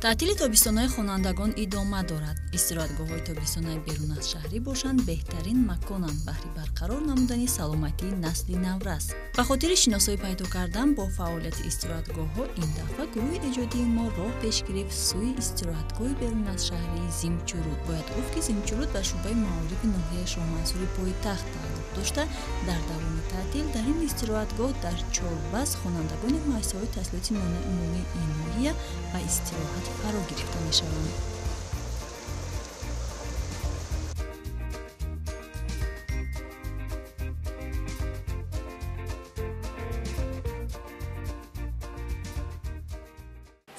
Таътили тобистонаи хонандагон идома дорад. Истироҳатгоҳҳои тобистонаи берун аз шаҳрӣ бошанд беҳтарин маконанд баҳри барқарор намудани саломатии насли наврас. Ба хотири шиносоӣ пайдо кардан бо фаъолияти истироҳатгоҳҳо ин дафъа гурӯҳи эҷодии мо роҳ пеш гирифт сӯи истироҳатгоҳи берун аз шаҳрии Зимчуруд. Бояд гуфт, ки Зимчуруд ба шӯъбаи маорифи ноҳияи Шоҳмансури пойтахт тааллуқ дошта, дар давоми таътил дар ин истироҳатгоҳ дар чорбаст хонандагони муассисаҳои таҳсилоти миёнаи умумии ин ноҳия ба истироҳат фаро гирифта мешаванд.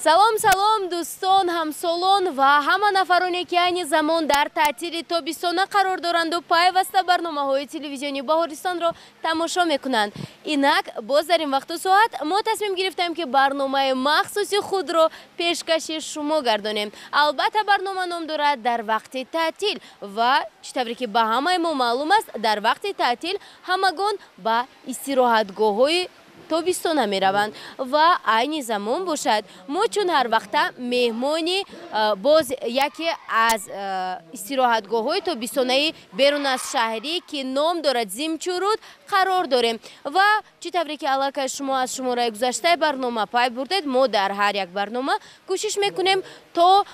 Салом, салом, дӯстон, ҳамсолон ва ҳама нафароне, ки айни замон дар таътили тобистона қарор доранду пайваста барномаҳои телевизиони Баҳористонро тамошо мекунанд. Инак, боз дар ин вақту соат мо тасмим гирифтем, ки барномаи махсуси худро пешкаши шумо гардонем. Албатта, барнома ном дорад «Дар вақти таътил» ва чӣ тавре ки ба ҳамаи мо маълум аст, дар вақти таътил ҳамагон ба истироҳатгоҳҳои тобистона мераванд ва айни замон бошад, мо чун ҳар вақта меҳмони боз яке аз истироҳатгоҳҳои тобистонаи берун аз шаҳрӣ, ки ном дорад Зимчуруд, қарор дорем. Ва чӣ тавре ки аллакай шумо аз шумораи гузаштаи барнома пай бурдед, мо дар ҳар як барнома кӯшиш мекунем, то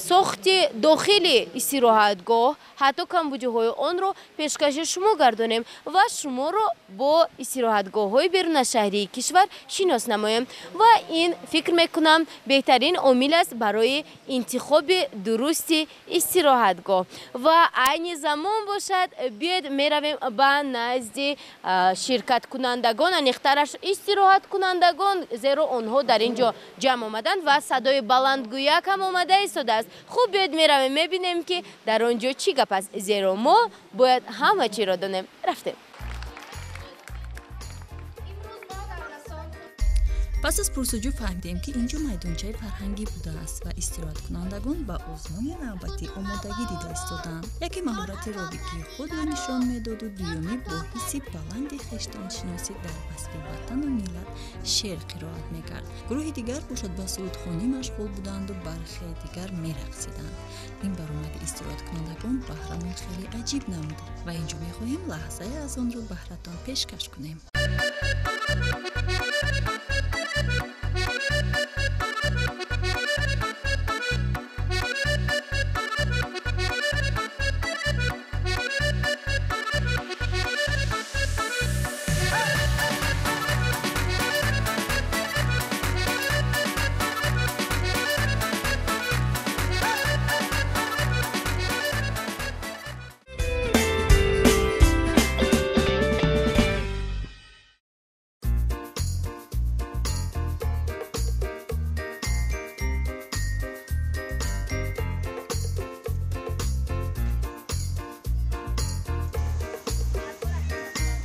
сохти дохили истироҳатгоҳ, ҳатто камбудиҳои онро пешкаши шумо гардонем ва шуморо бо истироҳатгоҳҳои берун аз шаҳрии кишвар шинос намоем. Ва ин, фикр мекунам, беҳтарин омил аст барои интихоби дурусти истироҳатгоҳ. Ва айни замон бошад, биёед меравем ба назди ширкаткунандагон, аниқтараш истироҳаткунандагон, зеро онҳо дар ин ҷо ҷамъ омаданд ва садои баландгӯяк ҳам омада истодааст. Хуб, биёед меравем, мебинем, ки дар он ҷо чӣ гап аст, зеро мо бояд ҳама чиро донем. Рафтем. Пас аз пурсуҷӯ фаҳмидем, ки ин ҷо майдончаи фарҳангӣ будааст ва истироҳаткунандагон ба озмуни навбатӣ омодагӣ дида истодаанд. Яке маҳорати робикии худро нишон медоду дуюмӣ бо ҳисси баланди хештаншиносӣ дар васфи ватану миллат шеър қироат мекард. Гурӯҳи дигар бошад ба сурудхонӣ машғул буданду бархе дигар мерақсиданд. Ин баромади истироҳаткунандагон баҳрамон хеле аҷиб намуд ва ин ҷо мехоҳем лаҳзае аз онро баҳратон пешкаш кунем.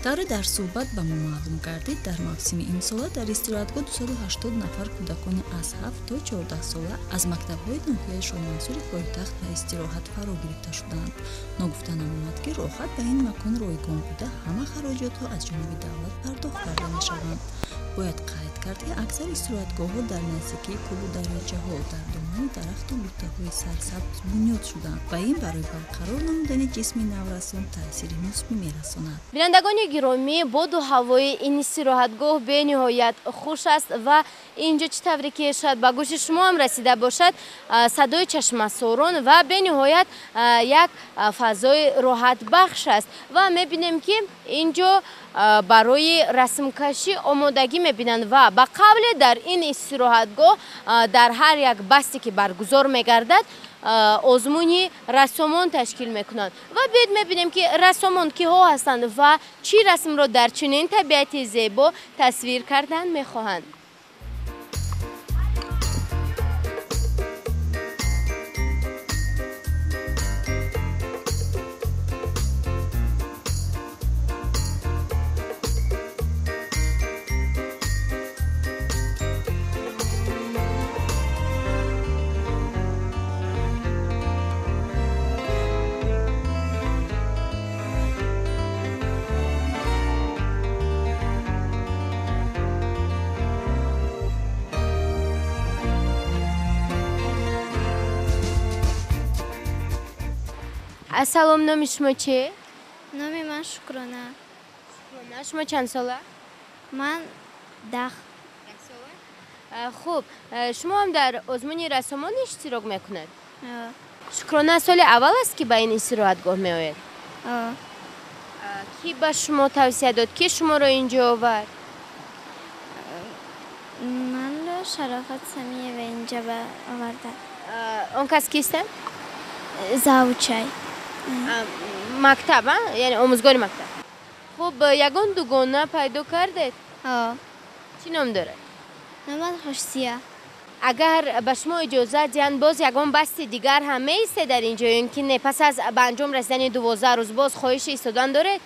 Тавре дар суҳбат ба мо маълум гардид, дар мавсими имсола дар истироҳатгоҳ 280 нафар кӯдакони аз 7 то 14 сола аз мактабҳои ноҳияи Шоҳмансури пойтахт ба истироҳат фаро гирифта шуданд. Ногуфта намонад, ки роҳат ба ин макон ройгон буда, ҳама хароҷотҳо аз ҷониби давлат пардохт карда мешаванд. Бояд қайд кард, ки аксар истироҳатгоҳҳо дар наздикии кӯлу дарёчаҳо, дар домани дарахту буттаҳои сарсабз бунёд шуданд ва ин барои барқарор намудани ҷисми наврасон таъсири мусбӣ мерасонад. Бинандагони гиромӣ, боду ҳавои ин истироҳатгоҳ бениҳоят хуш аст ва инҷо, чӣ тавре ки шояд ба гӯши шумо ҳам расида бошад, садои чашмасорон ва бениҳоят як фазои роҳатбахш аст. Ва мебинем, ки инҷо барои расмкашӣ омодагӣ мебинанд ва ба қавле дар ин истироҳатгоҳ дар ҳар як басте, ки баргузор мегардад, озмуни рассомон ташкил мекунанд. Ва биёед мебинем, ки рассомон киҳо ҳастанд ва чӣ расмро дар чунин табиати зебо тасвир кардан мехоҳанд. Ассалом, номи шумо чи? Номи ман Шукрона. Шукрона, шумо чанд сола? Ман 10. Хуб, шумо ҳам дар озмуни рассомон иштирок мекунед? Шукрона, соли аввал аст, ки ба ин истироҳатгоҳ меоед? Кӣ ба шумо тавсия дод, ки шуморо ин ҷо овард? Манро Шарофат Самиева инҷа оварда. Он кас кистанд? Завучай. Мактаб, яъне омӯзгори мактаб. Хуб, ягон дугона пайдо кардед? Чӣ ном дорад? Номад Хушсия. Агар ба шумо иҷозат диҳанд, боз ягон басти дигар ҳам меистед дар ин ҷо ё ин ки не? Пас аз ба анҷом расидани 12 рӯз боз хоҳиши истодан доред?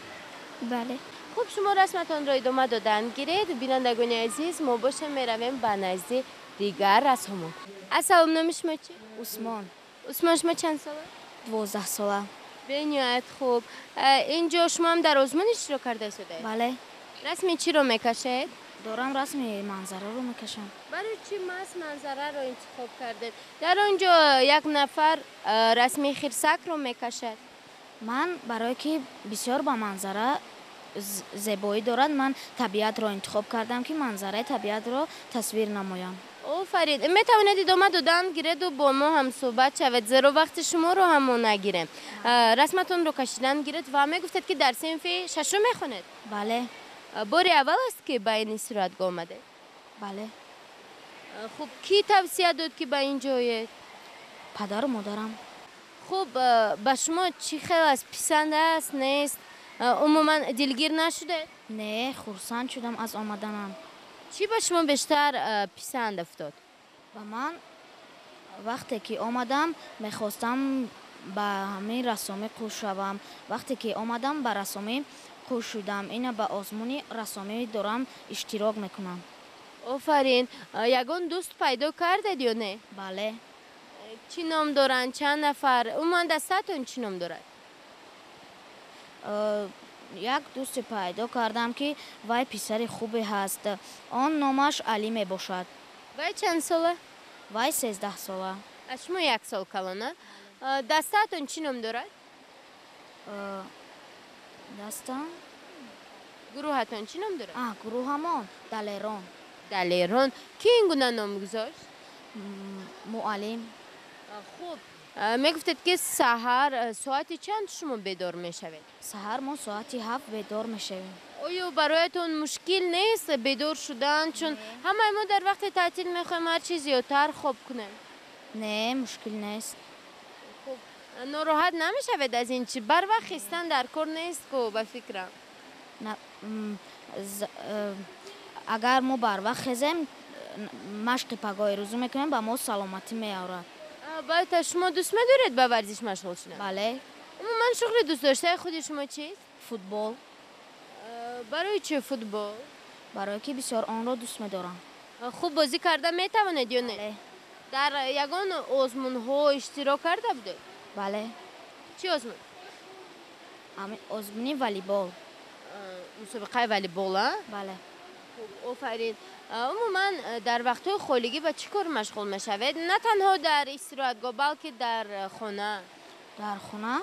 Бале. Хуб, шумо расматонро идома додан гиред. Бинандагони азиз, мо бошем меравем ба назди дигар рассомон. Ассалом, номи шумо чи? Усмон. Усмон, шумо чанд сола? 12 сола. Бениҳоят хуб. Ин ҷо шумо ҳам дар озмун иштирок карда истодаед? Бале. Расми чиро мекашед? Дорам расми манзараро мекашам. Барои чӣ маҳз манзараро интихоб кардед? Дар он ҷо як нафар расми хирсакро мекашад. Ман барое ки бисёр ба манзара зебоӣ дорад, ман табиатро интихоб кардам, ки манзараи табиатро тасвир намоям. Офарин. Метавонед идома додан гиреду бо мо ҳамсӯҳбат шавед, зеро вақти шуморо ҳам мо нагирем. Расматонро кашидан гиред ва мегуфтед, ки дар синфи шашум мехонед? Бале. Бори аввал аст, ки ба ин истироҳатгоҳ омадед? Бале. Хуб, кӣ тавсия дод, ки ба ин ҷо оед? Падару модарам. Хуб, ба шумо чӣ хел аст, писанд аст, нест? Умуман дилгир нашудед? Не, хурсанд шудам аз омаданам. Чӣ ба шумо бештар писанд афтод? Ба ман вақте ки омадам, мехостам ба ҳамин рассомӣ қуш шавам. Вақте ки омадам, ба рассомӣ қуш шудам. Ина ба озмуни рассомӣ дорам иштирок мекунам. Офарин. Ягон дӯст пайдо кардед ё не? Бале. Чӣ ном доранд, чанд нафар? Умуман дастаатон чӣ ном дорад? Як дӯсте пайдо кардам, ки вай писари хубе ҳаст. Он номаш Алӣ мебошад. Вай чанд сола? Вай 13 сола. Аз шумо як сол калона. Дастаатон чӣ ном дорад? Даста? Гурӯҳатон чӣ ном дорад? Гурӯҳамон Далерон. Далерон. Кӣ ин гуна ном гузошт? Муаллим. Хуб, мегуфтед, ки саҳар соати чанд шумо бедор мешавед? Саҳар мо соати 7 бедор мешавем. Оё бароятон мушкил нест бедор шудан, чун ҳамаи мо дар вақти таътил мехоҳем ҳар чи зиёдтар хоб кунем? Не, мушкил нест. Хуб, нороҳат намешавед аз ин чи барвақт хистан дар кор нест ку, ба фикрам? Агар мо барвақт хезем, машқи пагоҳи рӯзӣ мекунем, ба мо саломатӣ меорад. Албатта. Шумо дӯст медоред ба варзиш машғул шудан? Бале. Умуман шуғли дӯстдоштаи худи шумо чист? Футбол. Барои чӣ футбол? Барое ки бисёр онро дӯст медорам. Хуб бозӣ карда метавонед ё не? Дар ягон озмунҳо иштирок карда будед? Бале. Чӣ озмун? Озмуни волейбол. Мусобиқаи волейбол, а? Бале. Хуб, офарин. Умуман дар вақтҳои холигӣ ба чӣ кор машғул мешавед, на танҳо дар истироҳатгоҳ, балки дар хона? Дар хона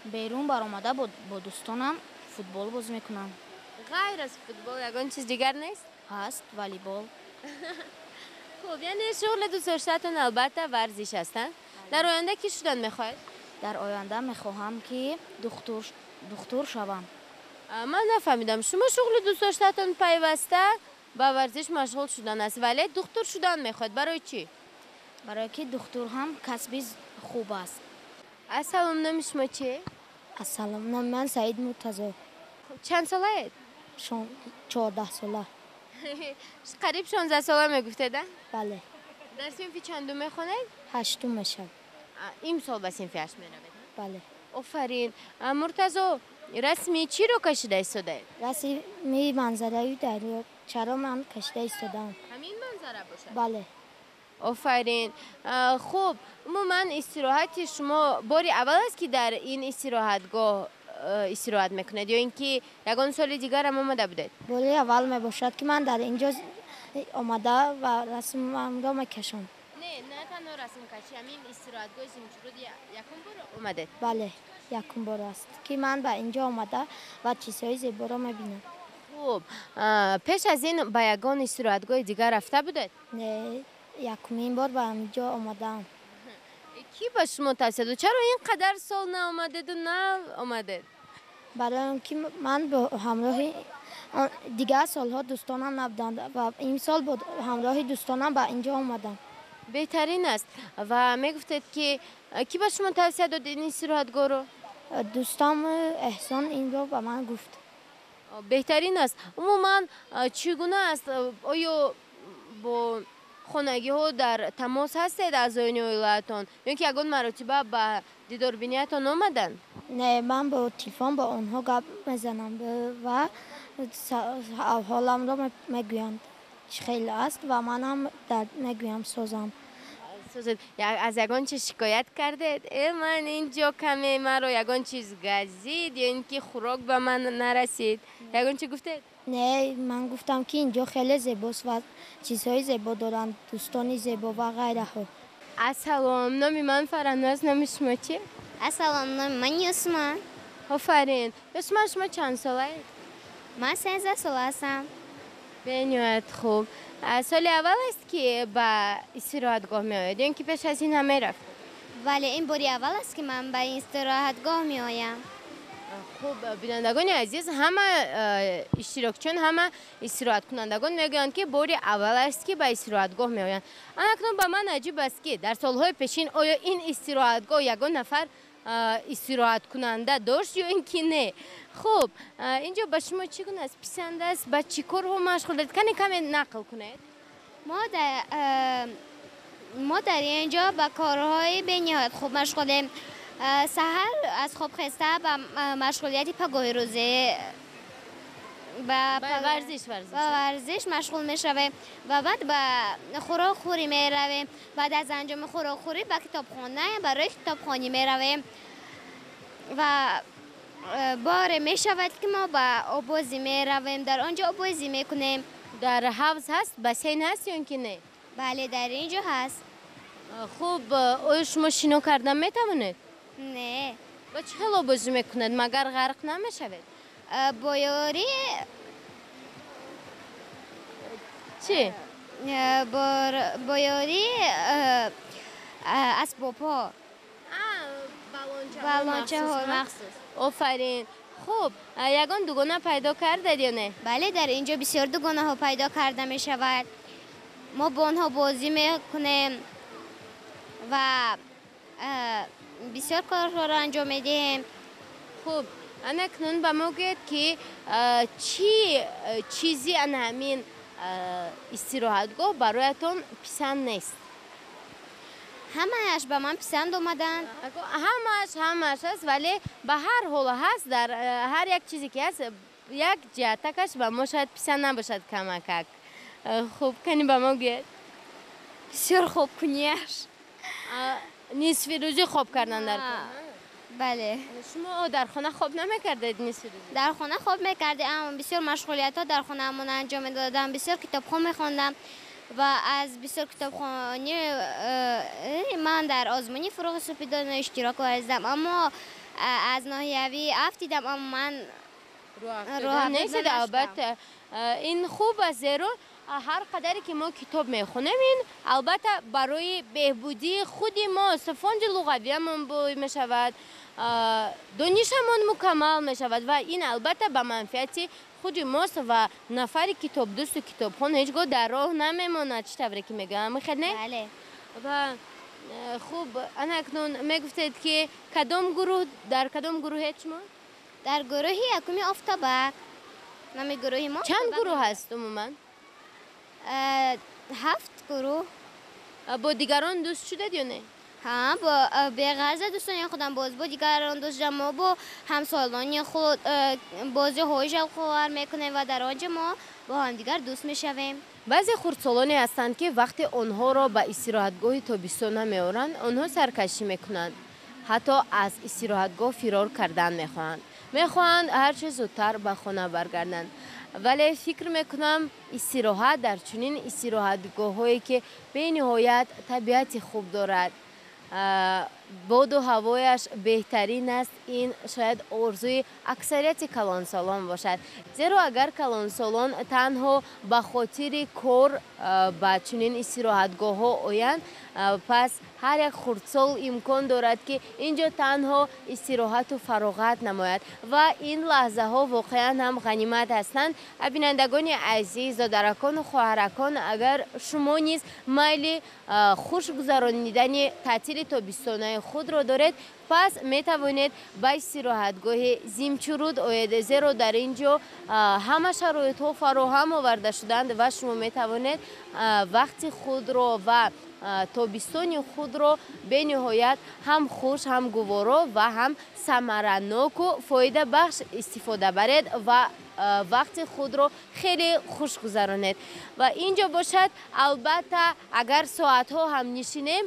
берун баромада бо дӯстонам футбол бозӣ мекунам. Ғайр аз футбол ягон чиз дигар нест? Ҳаст, волейбол. Хуб, яъне шуғли дӯстдоштаатон албатта варзиш аст, а? Дар оянда кӣ шудан мехоҳед? Дар оянда мехоҳам, ки духтур шавам. Ман нафаҳмидам, шумо шуғли дӯстдоштаатон пайваста ба варзиш машғул шудан аст, вале духтур шудан мехоҳед, барои чӣ? Барое ки духтур ҳам касби хуб аст. Ассалом, номи шумо чи? Ассалом, номи ман Саид Муртазо. Чанд солаед? 14 сола. Қариб 16 сола мегуфтед, а? Бале. Дар синфи чандум мехонед? Ҳаштум мешавад. Имсол ба синфи ҳашт меравед? Бале. Офарин. Муртазо, расми чиро кашида истодаед? Расми манзараи дарё чаро ман кашида истодаам. Ҳамин манзара бошад? Бале. Офарин. Хуб, умуман истироҳати шумо бори аввал аст, ки дар ин истироҳатгоҳ истироҳат мекунед, ё ин ки ягон соли дигарам омада будед? Бори аввал мебошад, ки ман дар ин ҷо омада ва расмамро мекашам. Не, Не, на танҳо расмкашӣ, ҳамин истироҳатгоҳи Зимчуруд якум бор омадед? Бале, якум бор аст, ки ман ба инҷо омада ва чизҳои зеборо мебинам. Хуб, пеш аз ин ба ягон истироҳатгоҳи дигар рафта будед? Не, якумин бор ба инҷо омадаам. Кӣ ба шумо тавсия дод? Чаро ин қадар сол наомадеду наомадед? Барои он ки ман бо ҳамроҳи дигар солҳо дӯстонам набуданд ва имсол бо ҳамроҳи дӯстонам ба инҷо омадам. Беҳтарин аст. Ва мегуфтед, ки кӣ ба шумо тавсия дод ин истироҳатгоҳро? Дӯстам Эҳсон инро ба ман гуфт. Беҳтарин аст. Умуман чӣ гуна аст? Оё бо хонагиҳо дар тамос ҳастед, аъзоёни оилаатон, ё ки ягон маротиба ба дидорбиниятон омаданд? Не, ман бо телефон бо онҳо гап мезанам ва аҳволамро мегӯянд, чӣ хел аст, ва манам мегӯям созам. Аз ягон чиз шикоят кардед? Ман ин ҷо каме маро ягон чиз газид ё ин ки хӯрок ба ман нарасид, ягон чи гуфтед? Не, ман гуфтам, ки инҷо хеле зебост ва чизҳои зебо доранд, дӯстони зебо ва ғайраҳо. Ассалом, номи ман Фараҳноз, номи шумо чи? Ассалом, номи ман Юсман. Офарин. Юсман, шумо чанд солаед? Ман 13 сола ҳастам. Бениҳоят хуб. Соли аввал аст, ки ба истироҳатгоҳ меояд, ё ин ки пеш аз ин ҳам мерафт? Бале, ин бори аввал аст, ки ман ба истироҳатгоҳ меоям. Хуб, бинандагони азиз, ҳама иштирокчиён, ҳама истироҳаткунандагон мегӯянд, ки бори аввал аст, ки ба истироҳатгоҳ меоянд. Анакнун ба ман аҷиб аст, ки дар солҳои пешин оё ин истироҳатгоҳ ягон нафар истироҳаткунанда дошт ё ин ки не? Хуб, инҷо ба шумо чӣ гуна аст, писанд аст, ба чӣ корҳо машғулед? Кане каме нақл кунед. Мо дар ин ҷо ба корҳои бениҳоят хуб машғулем. Саҳар аз хоб хеста ба машғулияти пагоҳи рӯзӣ, ба варзиш машғул мешавем ва баъд ба хӯрокхӯрӣ меравем. Баъд аз анҷоми хӯрокхӯрӣ ба китобхона барои китобхонӣ меравем ва боре мешавад, ки мо ба оббозӣ меравем, дар он ҷо оббозӣ мекунем. Дар ҳавз ҳаст, бассейн ҳаст ё ин ки не? Бале, дар ин ҷо ҳаст. Хуб, оё шумо шино кардан метавонед? Не. Ба чӣ хел оббозӣ мекунед? Магар ғарқ намешавед? Бо ёри чӣ? Бо ёри асбобҳо, балончаҳои махсус. Офарин. Хуб, ягон дугона пайдо кардед ё не? Бале, дар ин ҷо бисёр дугонаҳо пайдо карда мешавад. Мо бо онҳо бозӣ мекунем ва бисёр корҳоро анҷом медиҳем. Хуб, анакнун ба мо гӯед, ки чӣ чизи ана ҳамин истироҳатгоҳ бароятон писанд нест? Ҳамааш ба ман писанд омаданд. Ҳамааш аст, вале ба ҳар ҳол ҳаст, дар ҳар як чизе ки ҳаст, як ҷиҳатакаш ба мо шояд писанд набошад камакак. Хуб, кани ба мо гӯед. Бисёр хобкуниаш. Нисфи рӯзӣ хоб кардан дар кор? Бале. Шумо дар хона хоб намекардед нисфи рӯзӣ? Дар хона хоб мекардем, аммо бисёр машғулиятҳо дар хонаамон анҷом медодам, бисёр китобхон мехондам ва аз бисёр китобхонӣ ман дар озмуни фурӯғи супидоно иштирок варзидам, аммо аз ноҳиявӣ афтидам, аммо ман роҳ нестед. Албатта, ин хуб аст, зеро ҳар қадаре ки мо китоб мехонем, ин албатта барои беҳбудии худи мо, фонди луғавиямон бой мешавад, донишамон мукаммал мешавад ва ин албатта ба манфиати худи мост ва нафари китобдӯсту китобхон ҳеҷ гоҳ дар роҳ намемонад, чӣ тавре ки мегӯям, хел не? Бале. Ва хуб, анакнун мегуфтед, ки кадом гурӯҳ, дар кадом гурӯҳед шумо? Дар гурӯҳи якуми Офтобак. Номи гурӯҳи мо. Чанд гурӯҳ ҳаст умуман? 7 гурӯҳ. Бо дигарон дӯст шудед ё не? Ҳа, бо беғарза дӯстони худам боз бо дигарон дӯст шудам. Мо бо ҳамсолони худ бозиҳои шавқовар мекунем ва дар он ҷо мо бо ҳамдигар дӯст мешавем. Баъзе хурдсолоне ҳастанд, ки вақте онҳоро ба истироҳатгоҳи тобистона меоранд, онҳо саркашӣ мекунанд, ҳатто аз истироҳатгоҳ фирор кардан мехоҳанд, мехоҳанд ҳарчи зудтар ба хона баргарданд. Вале фикр мекунам, истироҳат дар чунин истироҳатгоҳҳое, ки бениҳоят табиати хуб дорад, боду ҳавояш беҳтарин аст, ин шояд орзуи аксарияти калонсолон бошад. Зеро агар калонсолон танҳо ба хотири кор ба чунин истироҳатгоҳҳо оянд, пас ҳар як хурдсол имкон дорад, ки ин ҷо танҳо истироҳату фароғат намояд ва ин лаҳзаҳо воқеан ҳам ғанимат ҳастанд. Бинандагони азиз, додаракону хоҳаракон, агар шумо низ майли хуш гузаронидани таътили тобистонаи худро доред, пас метавонед ба истироҳатгоҳи Зимчуруд оед, зеро дар ин ҷо ҳама шароитҳо фароҳам оварда шуданд ва шумо метавонед вақти худро ва тобистони худро бениҳоят ҳам хуш, ҳам гуворо ва ҳам самараноку фоидабахш истифода баред ва вақти худро хеле хуш гузаронед. Ва ин ҷо бошад, албатта, агар соатҳо ҳам нишинем,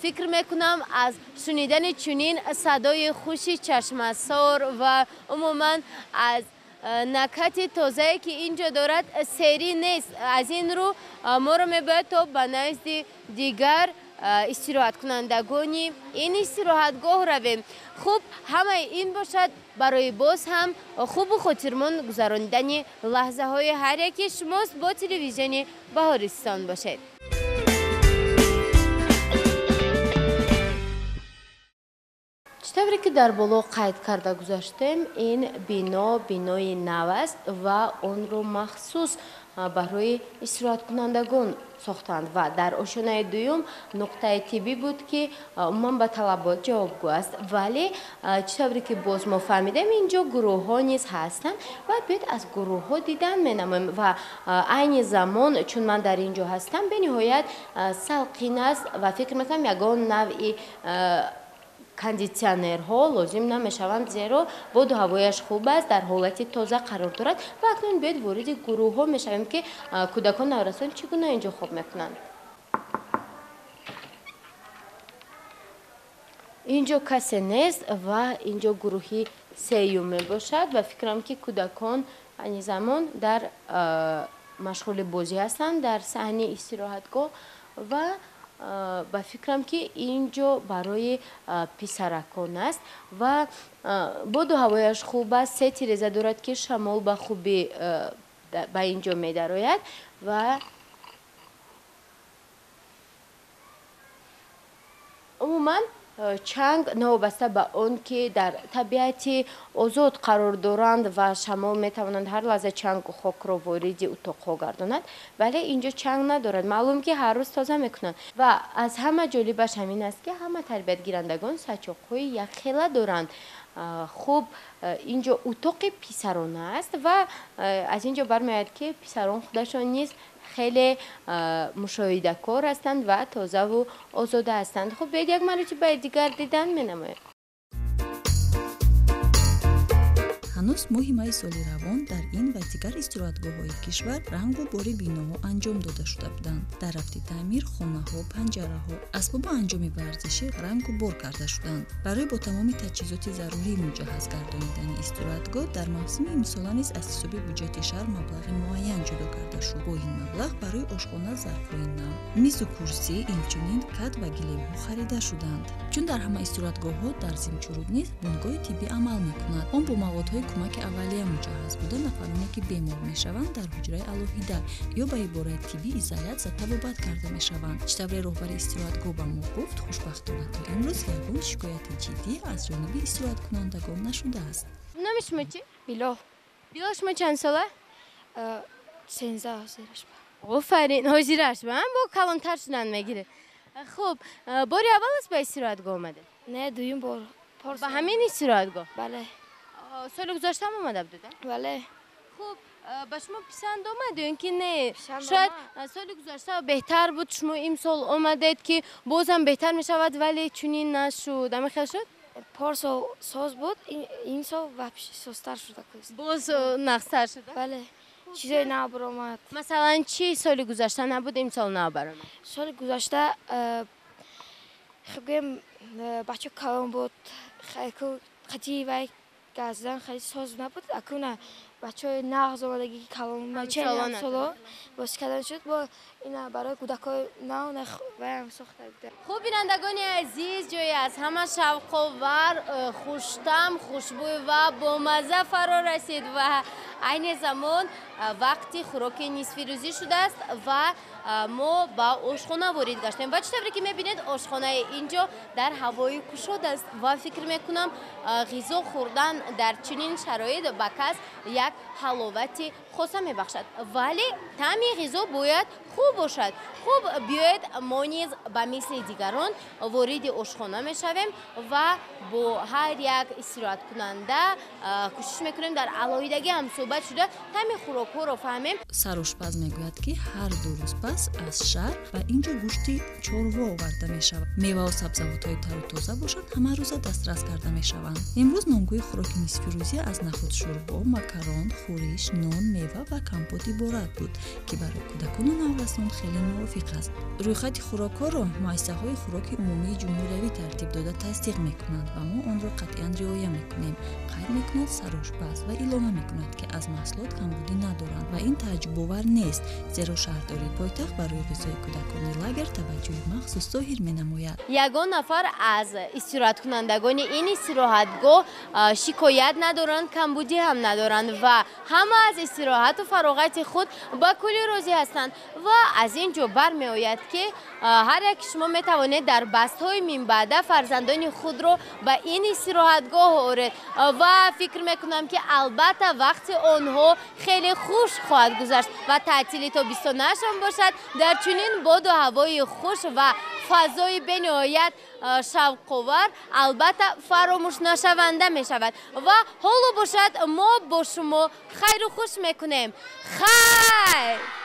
фикр мекунам, аз шунидани чунин садои хуши чашмасор ва умуман аз накҳати тозае, ки ин ҷо дорад, серӣ нест. Аз ин рӯ моро мебояд то ба назди дигар истироҳаткунандагони ин истироҳатгоҳ равем. Хуб, ҳамаи ин бошад барои боз ҳам хубу хотирмон гузаронидани лаҳзаҳои ҳар яки шумост. Бо телевизиони Баҳористон бошед. Чӣ тавре ки дар боло қайд карда гузаштем, ин бино бинои нав аст ва онро махсус барои истироҳаткунандагон сохтанд ва дар ошёнаи дуюм нуқтаи тиббӣ буд, ки умуман ба талабот ҷавобгӯ аст. Вале чӣ тавре ки боз мо фаҳмидем, ин ҷо гурӯҳҳо низ ҳастанд ва биёед аз гурӯҳҳо дидан менамоем. Ва айни замон, чун ман дар ин ҷо ҳастам, бениҳоят салқин аст ва фикр мекунам, ягон навъи кондитсионерҳо лозим намешаванд, зеро боду ҳавояш хуб аст, дар ҳолати тоза қарор дорад. Ва акнун биёед вориди гурӯҳҳо мешавем, ки кӯдакон, наврасон чӣ гуна ин ҷо хоб мекунанд. Ин ҷо касе нест ва ин ҷо гурӯҳи сеюм мебошад ва фикрам, ки кӯдакон айни замон дар машғули бозӣ ҳастанд дар саҳни истироҳатгоҳ ва ба фикрам, ки ин ҷо барои писаракон аст ва боду ҳавояш хуб аст. Се тиреза дорад, ки шамол ба хубӣ ба ин ҷо медарояд ва умуман чанг, новобаста ба он ки дар табиати озод қарор доранд ва шамол метавонанд ҳар лаҳза чангу хокро вориди утоқҳо гардонад, вале ин ҷо чанг надорад. Маълум, ки ҳар рӯз тоза мекунанд. Ва аз ҳама ҷолибаш ҳамин аст, ки ҳама тарбиятгирандагон сачоқҳои якхела доранд. Хуб, ин ҷо утоқи писарона аст ва аз ин ҷо бармеояд, ки писарон худашон низ хеле мушоҳидакор ҳастанд ва тозаву озода ҳастанд. Хуб, биёед як маротибаи дигар дидан менамоем. Ҳанӯз моҳи майи соли равон дар ин ва дигар истироҳатгоҳҳои кишвар рангу бори биноҳо анҷом дода шуда буданд. Дар рафти таъмир хонаҳо, панҷараҳо, асбобу анҷоми варзишӣ рангу бор карда шуданд. Барои бо тамоми таҷҳизоти зарурӣ муҷаҳҳаз гардонидани истироҳатгоҳ дар мавсими имсола низ аз ҳисоби буҷети шаҳр маблағи муайян ҷудо карда шуд. Бо ин маблағ барои ошхона зарфҳои нав, мизу курсӣ, инчунин кат ва гилемҳо харида шуданд. Чун дар ҳама истироҳатгоҳҳо, дар Зимчуруд низ бунгоҳи тиббӣ амал мекунад. Он бо маводҳои кӯмаки аввалия муҷаҳҳаз буда, нафароне, ки бемор мешаванд, дар ҳуҷраи алоҳида ё ба ибораи тиббӣ изолятсия табобат карда мешаванд. Чӣ тавре роҳбари истироҳатгоҳ ба мо гуфт, хушбахтона то имрӯз ягон шикояти ҷиддӣ аз ҷониби истироҳаткунандагон нашудааст. Номи шумо чӣ? Билол. Билол, шумо чанд сола? 13 ҳозираш. Офарин, ҳозираш ба бо калонтар шудан мегиред. Хуб, бори аввал аст ба истироҳатгоҳ омадед? Не, дуюм бор. Ба ҳамин истироҳатгоҳ? Бале. Соли гузашта ҳам омада будед? Бале. Хуб, ба шумо писанд омад ё ин ки не? Шояд соли гузашта беҳтар буд, шумо имсол омадед, ки бозам беҳтар мешавад, вале чунин нашуд. Ҳамин хел шуд? Порсол соз буд, имсол вообще созтар шуда. Боз нақстар шуда? Бале. Чизои нав баромад. Масалан, чӣ соли гузашта набуд, имсол нав баромад? Соли гузашта хуб гӯем, бача калон буд, қатъи вай газдан хеле соз набуд, акуна Бачаҳои нағз омадагӣ, калон бачаи соло бозӣ кардан шуд. Бо ина барои кӯдакҳои нав ваям сохта буда. Хуб, бинандагони азиз, ҷое аз ҳама шавқовар, хуштам, хушбӯй ва бомазза фаро расид ва айни замон вақти хӯроки нисфирӯзӣ шудааст ва мо ба ошхона ворид гаштем. Ва чӣ тавре ки мебинед, ошхонаи ин ҷо дар ҳавои кушод аст ва фикр мекунам, ғизо хӯрдан дар чунин шароит ба кас як ҳаловати хоса мебахшад, вале таъми ғизо бояд хуб бошад. Хуб, биёед мо низ ба мисли дигарон вориди ошхона мешавем ва бо ҳар як истироҳаткунанда кӯшиш мекунем дар алоҳидагӣ ҳамсӯҳбат шуда таъми хӯрокҳоро фаҳмем. Сарошпаз мегӯяд, ки ҳар 2 рӯз пас аз шаҳр ба ин ҷо гӯшти чорво оварда мешавад. Меваву сабзавотҳои тару тоза бошанд, ҳамарӯза дастрас карда мешаванд. Имрӯз номгӯи хӯроки нисфирӯзӣ аз нахӯдшӯрбо, макарон, хӯриш, нон, мева ва компот иборат буд, ки барои кӯдакону наврасон хеле мувофиқ аст. Рӯйхати хӯрокҳоро муассисаҳои хӯроки умумии ҷумҳуриявӣ тартиб дода тасдиқ мекунанд ва мо онро қатъиян риоя мекунем, қайд мекунад сарошпаз ва илова мекунад, ки аз маҳсулот камбудӣ надоранд ва ин тааҷҷубовар нест, зеро шаҳрдории пойтахт барои ғизои кӯдакони лагер таваҷҷӯҳи махсус зоҳир менамояд. Ягон нафар аз истироҳаткунандагони ин истироҳатгоҳ шикоят надоранд, камбудӣ ҳам надоранд ва ҳама аз истироҳату фароғати худ ба куллӣ розӣ ҳастанд. Ва аз ин ҷо бармеояд, ки ҳар яки шумо метавонед дар бастҳои минбаъда фарзандони худро ба ин истироҳатгоҳ оред ва фикр мекунам, ки албатта вақти онҳо хеле хуш хоҳад гузашт ва таътили тобистонашон бошад дар чунин боду ҳавои хуш ва фазои бениҳоят шавқовар албатта фаромӯшнашаванда мешавад. Ва ҳоло бошад, мо бо шумо хайру хуш мекунем. Хайр!